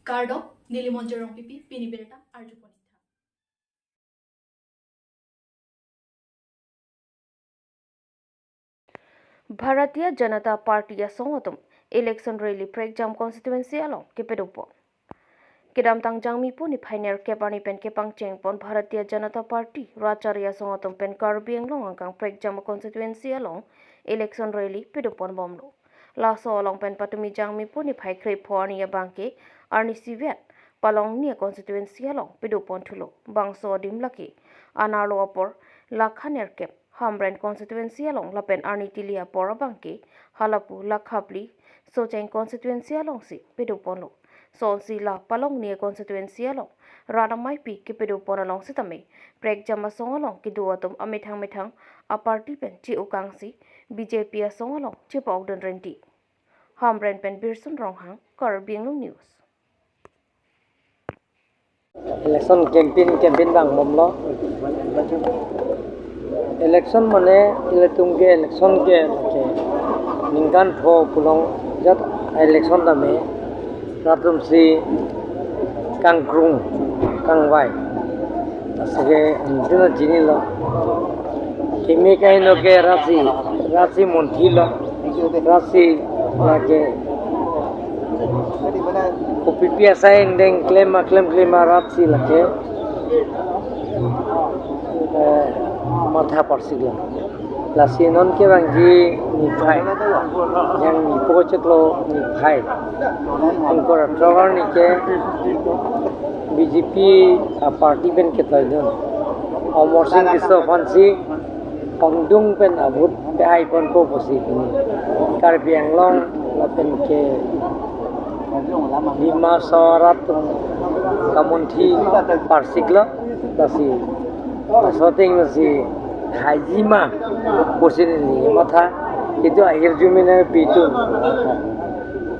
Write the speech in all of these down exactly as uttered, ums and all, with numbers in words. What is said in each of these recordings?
Kardom, neli Monjir Rongpipi, pini birta arjupon-ik tha. Bharatiya Janata Party asong atum election rally Prekjam constituency along kepadopon. Kedamtang Jangmi pu niphai nerkep arni pen kepangchengpon Bharatiya Janata Party rachari asong atum pen Karbi Anglong angkang Prekjam constituency along election rally padopon bomlo. Laso along pen patumi Jangmi pu niphai krepho arni abangke arnisi vet Palongni constituency along padopon thulo. Bangso adim lake Anerlo apor Lakha nerkep Hamren constituency along lapen arni tili apor abangke halapu Lakha phli Socheng constituency alongsi padoponlo. Sonsi la Palongni constituency along rat ameipi kepadopon along sitame Prekjam asong along kedo atum amethang methang aparty pen che-okangsi B J P asong along chepokdun renti. Hamren pen Birsun Ronghang, Karbi Anglong News. Election campaign, campaign vangbomlo. Election mane ilitum ke election ke, ke ningkan pho pu longjat election tame rat atumsi kangkrung kangvai. Asike antina chinilo. Kimi kaino ke ratsi, ratsi monthilo, ratsi lake kopipi asai angdeng klem aklem klem aratsi lake, eh, matha parsiklo. Lasi non kevangji niphai, Jangmi pu chiklo niphai ingkoi ra throk arni ke B J P aparty pen ketoidun Amarsing Tisso aphansi ongdung pen avote pehaiponpo pusi pini Karbi Anglong lapen ke Dima Hasao arat atum kamunthi parsiklo. Lasi laso ateng lasi haijima pusi neli matha. Itum ahirjume nangpi itum,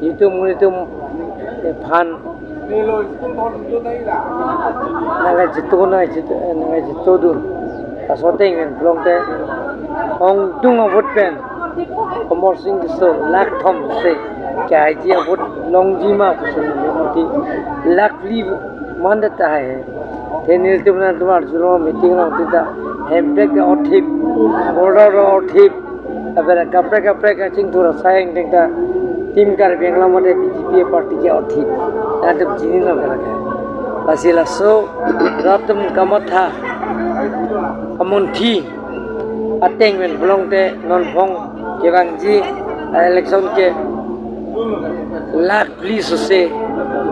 itum munitum ephan nangkachito, nangkachito, nangkachitodun. Laso ateng pen pulote ongdung avote pen Amarsing Tisso lakh thom se kehaiji avote longjima pusi neli mati, lakh phli mandet tahai he. Te nelitum nangtum arjulo, meeting along tita hemprek ke othip, border ke othip, apara kaprek kaprek kachingthur asai angdeng ta Team Karbi Anglong mate B J P party ke othip. Nangtum chinilo ke lake. Lasi laso rat atum kamatha kamunthi ateng pen pulote non phong kevangji election ke lakh phli sose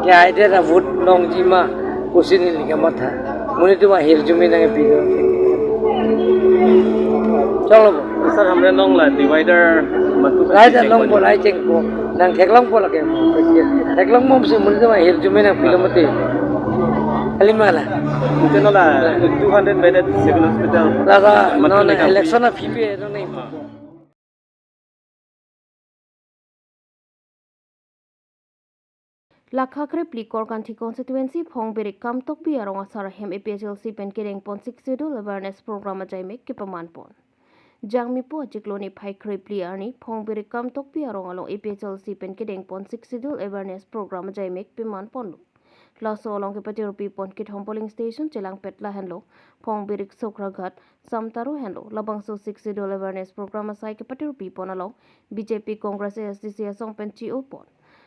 kehaidet avote longjima pusi neli kamatha. Munitum ahirjume nangpi do. Cholo bo. Sir, Hamren along la divider matu. Lai ta longpo, lai chengpo. Nangtheklongpo lake. Theklong momsi munitum ahirjume nangpilo mati. Kalima la. Ante non la two hundred bedded civil hospital. Lata matu non nang election aphi pi non nang. Lakha krephli Korkanthi constituency Phongbirik Kamtokbi arong asar ahem A P H L C pen kedengpon Sixth Schedule awareness program ajaimek kepamanpon. Jangmi pu achiklo niphai krephli arni Phongbirik Kamtokbi arong along A P H L C pen kedengpon Sixth Schedule awareness program ajaimek pemanponlo. Laso along kepatirpipon kethom polling station chelangpet lahenlo Phongbirik, Sokraghat, Samtaro henlo. Labangso Sixth Schedule awareness program asai kepatirpipon along B J P, Congress, A S D C asong pen che-opon.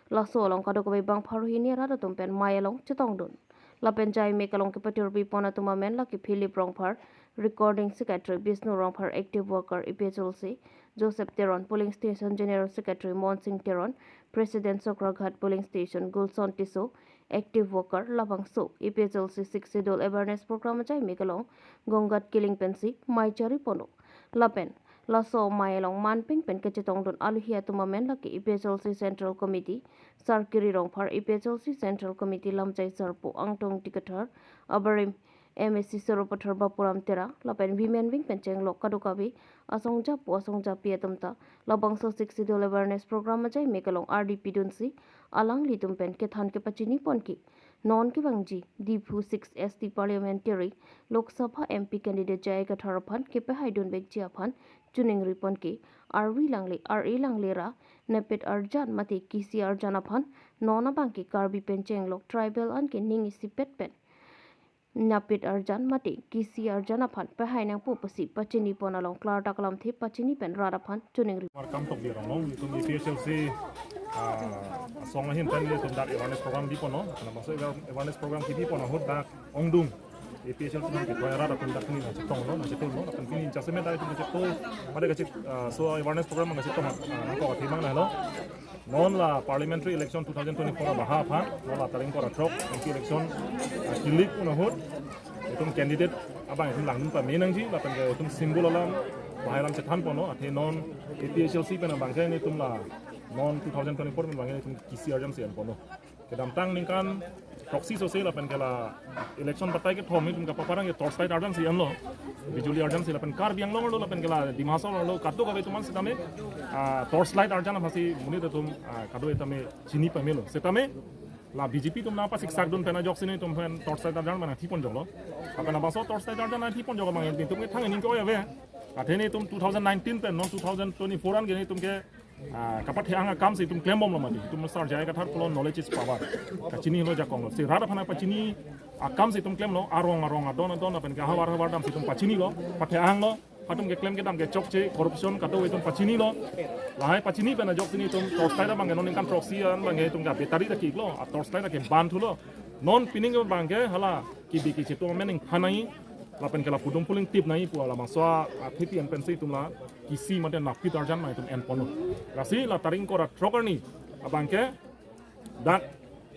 Laso along kadokave bang pharo hini arat atum pen mei along chetongdun. Lapen jaimek along kepatirpipon atum amen lake Philip Rongphar, Recording Secretary, Bishnu Rongphar, Active Worker, A P H L C, Joseph Teron, Polling Station General Secretary, Monsing Teron, President, Sokraghat Polling Station, Gulson Tisso, Active Worker, labangso A P H L C Sixth Schedule awareness program ajaimek along Gonggat Killing pensi mei chariponlo. Lapen laso mei along manpeng pen kachetongdun aluhi atum amen lake A P H L C Central Committee, Sarkiri Rongphar, A P H L C Central Committee Lamjai Sarpo Angtong Ingti Kathar, abarim M A C Sarupathar Bapuram Terang, lapen Women Wing pen chenglok kadokave asongjapo asongjapi atum ta labangso Sixth Schedule awareness program ajaimek along ardi pidunsi alanglitum pen kethan kepachiniponke. Non kevangji Diphu six S T Parliamentary Lok Sabha M P candidate J I Kathar aphan kepahaidunvekji aphan choningri pon ke arvi langle, ar-e langle ra, napit arjan mate kisi arjan aphan non abang ke Karbi pen chenglok tribal an ke ning isipet pen napit arjan mate kisi arjan aphan pahai nangpo pusi pachini pon along klardak alamthe pachini pen rat aphan choningri. Welcome to Birong Long, itum A P H L C, ah, asong ahin pen itum dak awareness program bi pon lo, karena maksud aware-, awareness program bi pon ahut dak ongdung A P H L C nang ke rat atum dak ni nangchetong lo, nangchetong lo, atum pini jasemet dak itum nangchetong, pada kachet, ah, so awareness program nangchetong, ah, nangkok athimang na lo. Non la parliamentary election two thousand twenty-four abaha aphan, non la tarik ingkoi ra throk M P election, ah, kilik pon ahut, itum candidate abang itum langdun pame nangji, lapen ke itum symbol alam, bahai alam chethan pon lo, athe non A P H L C pen abang ke itum la, non two thousand twenty-four pen abang ke itum kisi arjan si en pon lo. Kedamtang ningkan throksi sose lapen ke la election batai kethom itum kapaparang ke torchlight arjan si en lo. Bijuli arjan si lapen Karbi Anglong arlo lapen ke la Dima Hasao arlo kadokave atum an setame, ah, torchlight arjan aphansi monit atum, ah, kadokave tame chini pame lo. Setame la B J P atum nangpasiksakdun pen ajoksi nelitum pen torchlight arjan mana thi pon jok lo. Lapen labangso torchlight arjan thi pon jok abang itum ke thang ining ko ya ve. Athe nelitum two thousand nineteen pen non two thousand twenty-four an ke nelitum ke, ah, kapathe-ang akam si itum klembom lo mati. Itum Sar J I Kathar pulo knowledge is power. Kachini lo jakong lo. Si rat aphan pachini akam si itum klem lo, arong arong adon adon lapen ke havar havar damsi itum pachini lo, pathe-ang lo, atum keklem kedam kechokche, corruption kadokave itum pachini lo. Lahai pachini pen ajoksi nelitum torchlight abang ke non ningkan throksi an abang ke itum ke battery ta kik lo, a torchlight ta ke ban thu lo. Non pining abang ke hala kibi kichetu amening phanai, lapen ke la pudum puling tip nai pu labangso athepi an pensi itum la kisi mate napit arjan ma itum en pon lo. Lasi la tarik ingkoi ra throk arni abang ke dak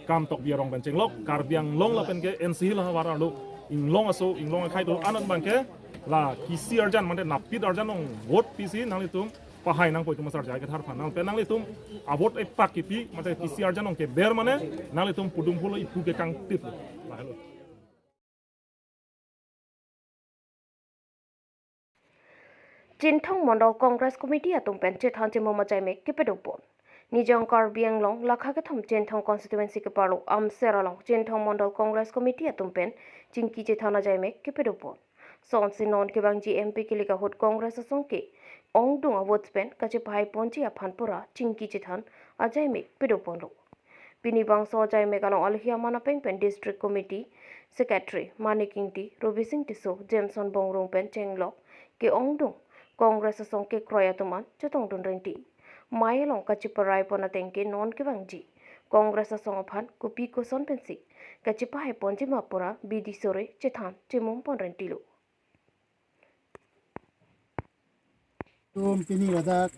Kamtok Birong pen chenglok Karbi Anglong lapen ke N C Hills ahavar arlo inglong aso inglong akhei do-an abang ke la kisi arjan mate napit arjan along vote pisi nanglitum pahai nangpo itum Sar J I Kathar aphan. Nang pen nanglitum a vote epak kipi mate kisi arjan along keber mane nanglitum pudum pulo ipu ke kangtip lo. Lahelo. Chinthong Mondol Congress Committee atum pen chethan chemum ajaimek kepadopon. Nijang Karbi Anglong lakha kethom Chinthong constituency keparlo Amser along Chinthong Mondol Congress Committee atum pen chingki chethan ajaimek kepadopon. Sonsi non kevangji M P kilik ahut Congress asong ke ongdung a-votes pen kachepahai ponji aphan pura chingki chethan ajaimek padopon lo. Pini bangso ajaimek along alohi aman apeng pen District Committee Secretary Manik Ingti, Robising Tisso, Jameson Bongrung pen chenglok ke-ongdung Congress asong kekroi atum an chetongdun renti. Mei along kacheparai pon ateng ke non kevangji Congress asong aphan kopi koson pensi kachepahai ponji ma pura bidi sore chethan chemum pon renti lo. Tum pini ladak,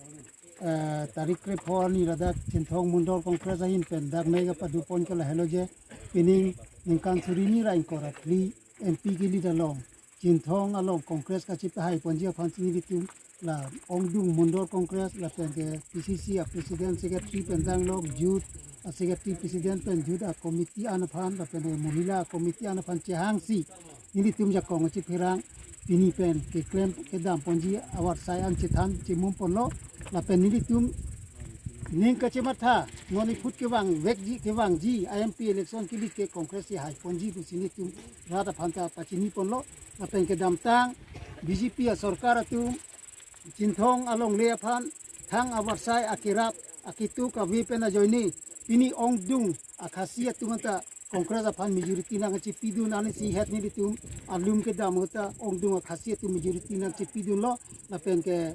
eh, tarik krepho arni ladak Chinthong Mondol Congress ahin pen dak mega padopon ke lahelo je, pining ningkan suri hini ra ingkoi ra phli M P kilik along Chinthong along Congress kachepahai ponji aphansi nelitum la ongdung Mondol Congress lapen ke P C C a President Secretary pen danglok, Youth a Secretary President pen Youth a Committee an aphan lapen ke Mohila a Committee an aphan chehangsi nelitum jakong chepherang pini pen keklem kedam ponji avarsai an chethan chemum pon lo lapen nelitum ning kachematha non iphut kevang vekji kevangji M P election kilik ke Congress si hai ponji pusi nelitum rat aphan ta pachini pon lo lapen kedamtang B J P a sorkar atum Chinthong alongle aphan thang avarsai akerap akitu kave pen ajoine pini ongdung a Khasi atum anta Congress aphan majority nangchepidun ansi het nelitum alum kedam ta ongdung a Khasi atum majority nangchepidun lo lapen ke,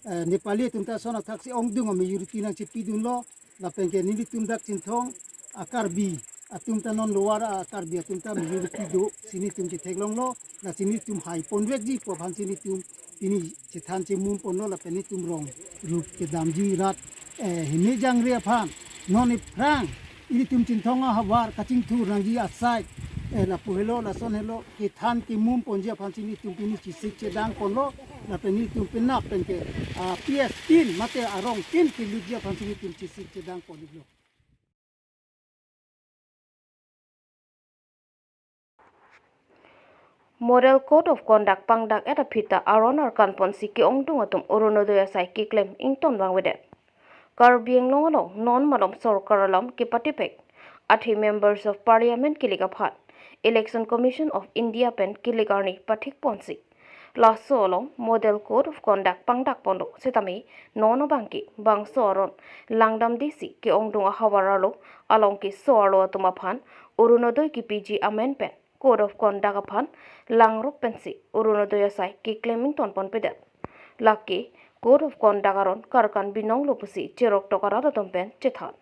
eh, Nepali atum ta ason athaksi ongdung a majority nangchepidun lo lapen ke nelitum dak Chinthong a Karbi atum ta non lower a Karbi atum ta majority dosi nelitum chetheklong lo lasi nelitum hai pon vekji pu aphansi nelitum pini chethan chemum pon lo lapen nelitum rong rup kedamji rat, eh, hini jangre aphan non iphrang ilitum Chinthong ahavar kachingthur nangji asai, eh, lapu helo lason helo kethan kemum ponji aphansi nelitum pini chesik chedang pon lo lapen nelitum penap pen ke, ah, P S tin mate arong tin kelutji aphansi nelitum chesik chedang pon lo. Model Code of Conduct pangdak et aphi ta aron arkan ponsi ke-ongdung atum Orunodoi asai keklem ington vangvedet. Karbi Anglong along non malom sorkar alam kepatipek athe Members of Parliament kilik aphan Election Commission of India pen kilik arni pathik ponsi Laso along Model Code of Conduct pangdak ponlo setame non abangke bangso aron langdamdesi ke-ongdung ahavar arlo along keso arlo atum aphan Orunodoi kepiji amen pen Code of Conduct aphan langrok pensi Orunodoi asai keklem ingtonponpedet. Lake Code of Conduct aron karkan binonglo pusi cheroktok arat atum pen chethan.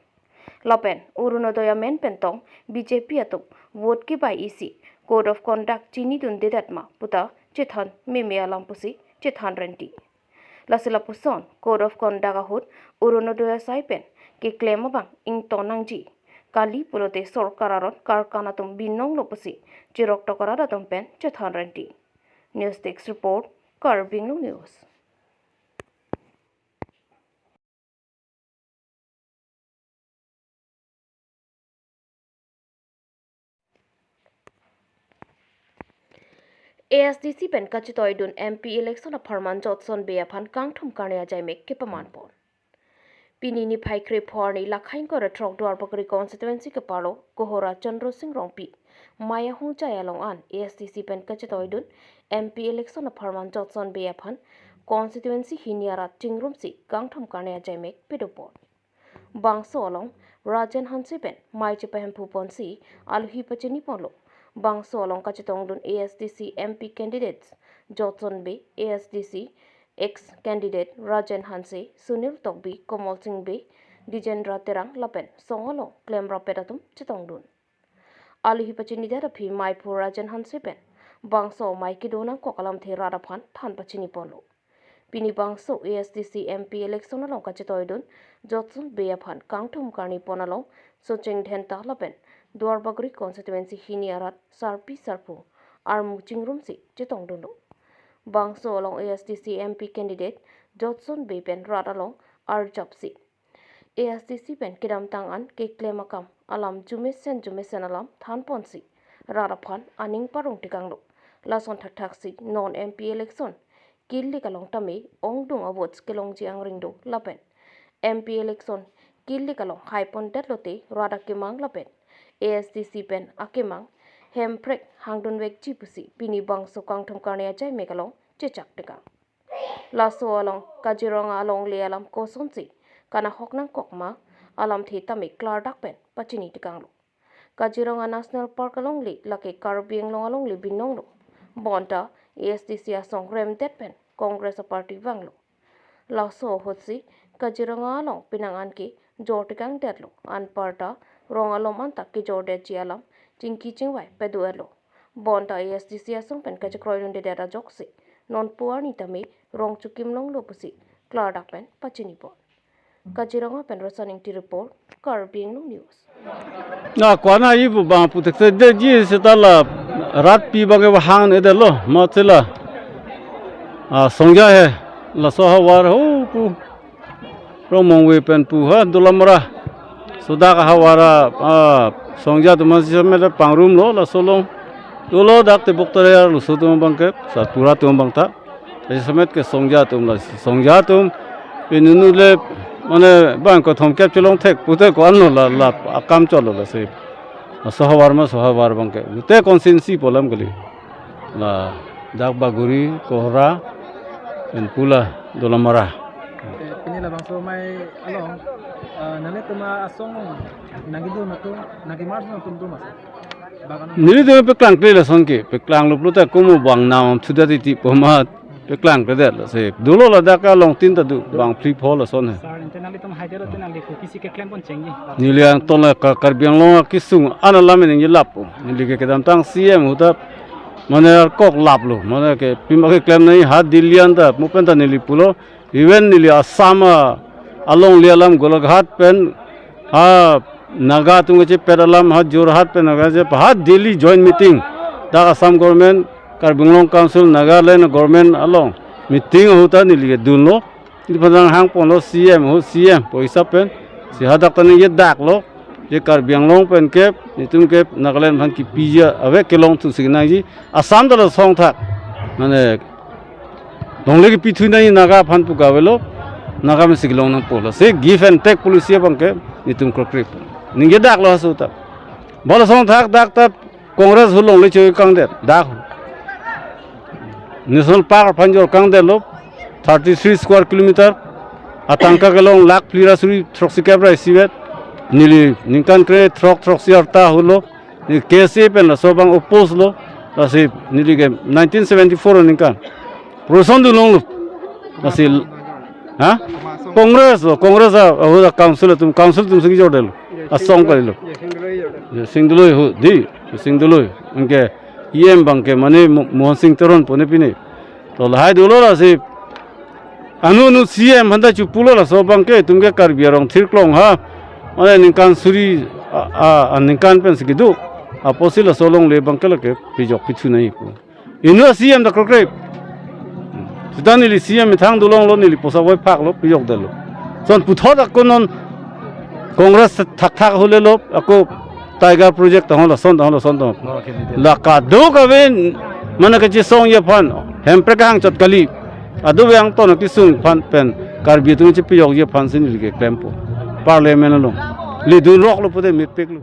Lapen Orunodoi amen pen tong B J P atum vote kebai isi Code of Conduct chinidundedet ma puta chethan meme alam pusi chethan renti. Lasi lapuson Code of Conduct ahut Orunodoi asai pen keklem abang ington nangji kali pulote sorkar aron karkan atum binonglo pusi cheroktok arat atum pen chethan renti. News Desk Report, Karbi Anglong News. A S D C pen kachetoidun M P election apharman Jotson Bey aphan kangthum karni ajaimek kepamanpon. Pini niphai krepho arni lakhai ingkoi ra throk Duarbagori constituency keparlo Kohora Chandra Sing Rongpi mei ahongjai along an A S D C pen kachetoidun M P election apharman Jotson Bey aphan constituency hini arat chingrumsi kangthum karni ajaimek pedopon. Bangso along Rajen Hanse pen mei chepahemphuponsi alohi pachiniponlo. Bangso along kachetongdun A S D C M P candidates Jotson Bey, A S D C ex candidate Rajen Hanse, Sunil Tokbi, Komol Sing Bey, Dijendra Terang lapen song along klemrapet atum chetongdun. Alohi pachinidet aphi meiphu Rajen Hanse pen bangso mei kedo nangkok alamthe rat aphan than pachiniponlo. Pini bangso A S D C M P election along kachetoidun Jotson Bey aphan kangthum karnipon along Socheng Dhenta lapen Duarbagori constituency hini arat sarpi sarpo armu chingrumsi chetongdunlo. Bangso along A S D C M P candidate Jotson Bey pen rat along arjapsi A S D C pen kedamtang an keklem akam alam jumesen jumesen alam thanponsi rat aphan aning parong tekanglo. Lason thakthaksi non M P election kilik along tame ongdung a-votes kelongji angring do lapen M P election kilik along haipondetlote rat akemang lapen A S D C pen akemang hemprek hangdunvekji pusi pini bangso kangthum karni ajaimek along chechak tekang. Laso along Kaziranga alongle alam kosonsi kanahok nangkok ma alamthe tame klardak pen pachini tekanglo. Kaziranga National Park alongle lake Karbi Anglong alongle binonglo. Bonta A S D C asong remdet pen Congress aparty vanglo. Laso ahutsi Kaziranga along penang anke jor tekangdetlo. Anparta rong alom anta kejordetji alam chingki chingvai pado-etlo. Bonta A S D C asong pen kachekroidundedet ajoksi nonpu arni tame rong chukimlonglo pusi klardak pen pachinipon. Kaziranga pen Rosaning T report, Karbi Anglong News. Na kwana ibu bang putek se de ji seta la rat pi bang ke hang ne de lo ma sela. Ah, songja he laso havar ho pu. Rong Mongve pen pu ha Dolamara. Sodak havar a, ah, songja atum si mele pangrumlo laso along. Dolo dak tebok tare arloso atum abangke, sa pura atum abang ta. Lasi semet ke songja atum lasi. Songja atum pinunu le mane bang ko thomkep chelong thek pute ko-anlo la, la akam cholo lasi. Laso havar ma so havar abangke. Pute constituency pu alam kali. La dak Bagori, Kohora, pen pu la Dolamara. Eh, pini labangso mei along, eh, nanglitum asong nangkedun atum, nangkemarch atum do ma sir? Bang ano? Nelitum peklangkle lason ke, peklanglo pulote komo bang nam thuda titi pu ma peklangkledet lasi. Dolo ladak along tin ta do, bang phli pho lason he. Sir, ante nanglitum haidero te nangli kopi si keklempon chengji? Neli angton la Ka-, Karbi Anglong akesung an alam ningje lap. Neli ke kedamtang C M ahut ta mane arkok laplo. Mane ke pima keklem nangji ha Delhi anta, mo pen ta neli pulo. Even neli Assam a, alongle alam Golaghat pen, ha Naga atum kechepet alam, ha Jorhat pen Naga chep, ha Delhi joint meeting. Dak Assam government, Karbi Anglong Council, Nagaland government along meeting ahut ta neli kedunlo. Neli phan nanghangponlo C M ahut, C M pu hisap pen. Si hadak ta ningjedaklo. Je Karbi Anglong pen ke, netum ke Nagaland aphan kepiji ave kelong thu si nangji. Assam ta lason thak. Mane, longle kepi thu nangji Naga aphan pu kavelo. Naga mesi kelong nangpo. Lasi give and take policy abangke netum krokre. Ningjedaklo haso ta. Bo lason thak dak ta Congress ahut longle chokangdet. Dak. National Park aphan jorkang detlo, thirty three square kilometer, atangka kelong lakh phli ra suri throksi kep ra isivet, neli ningkan kre throk throksi arta holo, neli K S A pen laso abang oppose lo, lasi neli ke nineteen seventy four aningkan proson dulong lo, lasi, ha? Congress lo, Congress a, ahut a council atum, council atum si kejor detlo, asong kalilo. Singduloi hu, di, Singduloi, anke E M abang ke mane Mo-, Mohan Singh Teron pone pine. To lahai dolo lasi. Anu anu C M handa chupulo laso abang ke, itum ke Karbi arong thirklong ha. Mane ningkan suri a, a, aningkan pen si kedo. Apotsi laso alongle abang ke lake pejok pithu nangji pu. Inut a C M ta krokre. Seta neli C M methang dolong lo, neli poisa voiphak lo, pejok detlo. Lason puthot ako non Congress thakthak ahut le lo, ako Tiger Project tahon lason, tahon lason tahon. La kadokave mane kachesongji aphan, Hemprek kehang chot kali. Kadokave angton kesung aphan pen Karbi atum chepejokji aphan si neli keklempo. Parliament along. Ledun rok lo pute mepek lo.